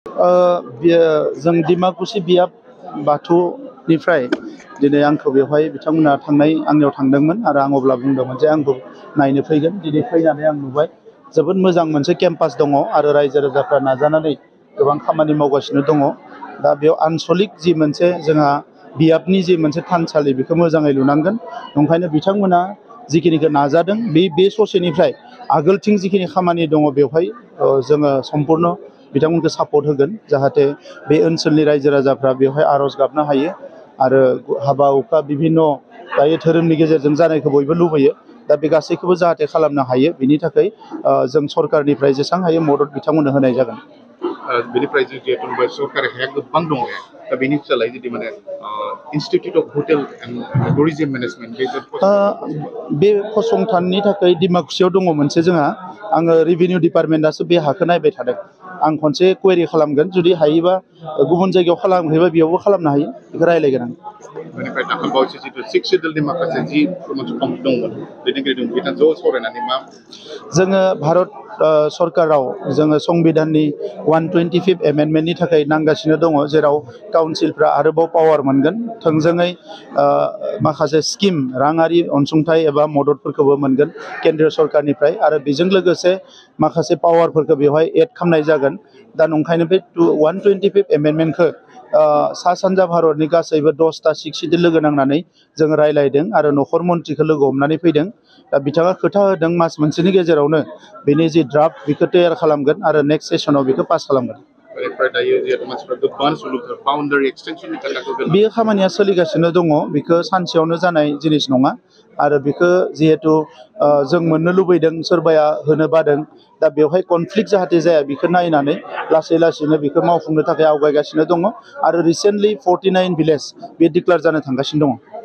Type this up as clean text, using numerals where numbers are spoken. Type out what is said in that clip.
जों डिमाकुसि बियाब बाथौनिफ्राय दिनै आंखौ बेवहाय बिथांमोना आंनियाव थांदोंमोन आरो आं अब्ला बुंदोंमोन जे आंबो नायनो फैगोन। दिनै फैनानै आं नुबाय जोबोद मोजां मोनसे केम्पास दङ आरो रायजो राजाफ्रा नाजानानै गोबां खामानि मावगासिनो दङ। दा बेयाव आनसलिक जि मोनसे जोंहा बियाबनि जि मोनसे थानसालि बेखौ मोजाङै लुनांगोन। ओंखायनो बिथांमोना जिखिनिखौ नाजादों बे ससेनिफ्राय आगोलथिं जिखिनि खामानि दङ बेवहाय जोङो सम्पुर्ण बिथांमोनखौ सापर्ट होगोन जाहाथे बे ओनसोलनि रायजो राजाफ्रा बेवहाय आर'ज गाबनो हायो आरो हाबा हुखा बिभिन्न दायो धोरोमनि गेजेरजों जानायखौ बयबो लुबैयो। दा बे गासैखौबो जाहाथे खालामनो हायो बिनि थाखाय जों सरकारनिफ्राय जेसेबां हायो मदद बिथांमोननो होनाय जागोन। बेनिफ्राय जिहेतु सरकारि हाया गोबां दङ दा बेनि सोलाय जुदि माने institute of hotel and tourism management बे फसंथाननि थाखाय डिमाकुसियाव दङ मोनसे जोंहा आङो रेभिनिउ डिपार्टमेन्टआसो बे हाखौ नायबाय थादों। आं खनसे कुवेरि खालामगोन जुदि हायोबा गुबुन जायगायाव खालामहैबा बेयावबो खालामनो हायो बेखौ रायज्लायगोन आं। बेनिफ्राय दाखालिबावैसो जितु सिक्स सिडुलनि माखासे जि प्रम'सन दंमोन दैदेनगिरि दं बिथांजों ज' सावरायनानै मा जोङो भारत सरकाराव जोङो संबिधाननि 125 एमेन्डमेन्टनि थाखाय नांगासिनो दङ जेराव काउन्सिलफ्रा आरोबाव पावार मोनगोन थोंजोङै माखासे स्किम राङारि अनसुंथाइ एबा मददफोरखौबो मोनगोन केन्द्रीय सरकारनिफ्राय आरो बेजों लोगोसे माखासे पावारफोरखौ बेवहाय एड खालामनाय जागोन। दा नंखायनो बे 125 एमेन्डमेन्टखौ सा सानजा भारतनि गासैबो 10टा सिक्स सिडुल लोगो नांनानै जोङो रायज्लायदों आरो नखर मन्थ्रिखौ लोगो हमनानै फैदों। दा बिथाङा खोथा होदों मास मोनसेनि गेजेरावनो बेनि जि ड्राफ्ट बेखौ तैयार खालामगोन आरो नेक्स्ट सेसनाव बेखौ पास खालामगोन। बे खामानिया सोलिगासिनो दङ बेखौ सानसेयावनो जानाय जिनिस नङा आरो बेखौ जिहेतु जों मोननो लुबैदों सोरबाया होनो बादों दा बेवहाय कनफ्लिक्ट जाहाथे जाया बेखौ नायनानै लासै लासैनो बेखौ मावफुंनो थाखाय आवगायगासिनो दङ आरो रिसेन्टलि 49 भिलेज बे डिक्लेयार जानो थांगासिनो दङ।